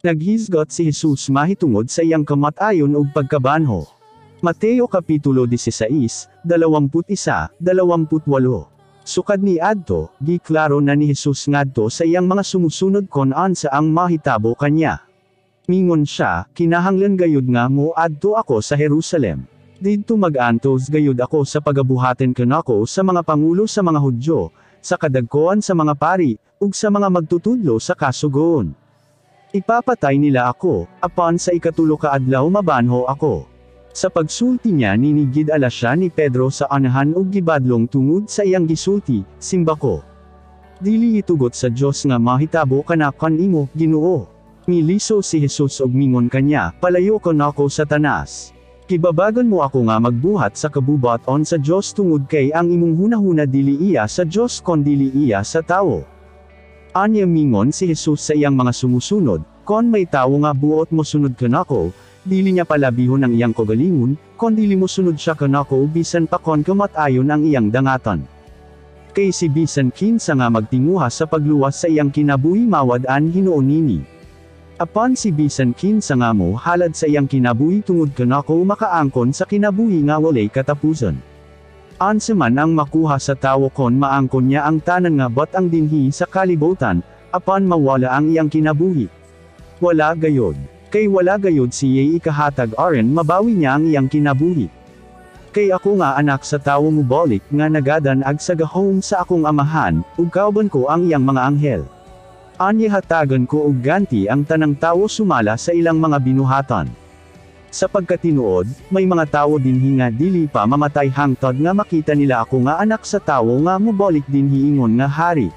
Naghisgot si Jesus mahitungod sa iyang kamatayon ug pagkabanho. Mateo Kapitulo 16, 21, 28. Sukad ni adto, giklaro na ni Jesus ngadto sa iyang mga sumusunod kon unsa ang mahitabo kanya. Mingon siya, "Kinahanglan gayud nga mo adto ako sa Jerusalem. Didto mag-antos gayud ako sa pagabuhaten kanako sa mga pangulo sa mga Hudyo, sa kadagkoan sa mga pari, ug sa mga magtutudlo sa kasugoon. Ipapatay nila ako, apan sa ikatulo ka adlaw mabanho ako." Sa pagsulti niya nini, gidala siya ni Pedro sa anahan ug gibadlong tungod sa iyang gisulti, "Simbako. Dili itugot sa Dios nga mahitabo kana kanimo, Ginoo." Miliso si Jesus ug mingon kanya, "Palayo kanako, Satanas. Gibabagan mo ako nga magbuhat sa kabubat-on sa Dios tungod kay ang imong hunahuna dili iya sa Dios kondili iya sa tawo." Anya mingon si Jesus sa iyang mga sumusunod, "Kon may tawo nga buot mo sunod kanako, dili niya palabihon ang iyang kaugalingon, kondili mo sunod siya kanako bisan pa kon kamatayon ang iyang dangatan. Kay si bisan kinsa nga magtinguha sa pagluwas sa iyang kinabuhi mawad-an hinuon nini. Apan si bisan kinsa nga mo halad sa iyang kinabuhi tungod kanako makaangkon sa kinabuhi nga walay katapusan. Unsa man ang makuha sa tawo kon maangkon niya ang tanan nga butang dinhi sa kalibutan, apan mawala ang iyang kinabuhi? Wala gayod. Kay wala gayod siya'y ikahatag aron mabawi niya ang iyang kinabuhi. Kay ako nga Anak sa Tawo mobalik nga nagadan-ag sa gahom sa akong Amahan, ug kauban ko ang iyang mga anghel. Anya hatagan ko og ganti ang tanang tawo sumala sa ilang mga binuhatan. Sa pagkatinuod, may mga tawo dinhi nga dili pa mamatay hangtod nga makita nila ako nga Anak sa Tawo nga mobalik dinhi ingon nga hari."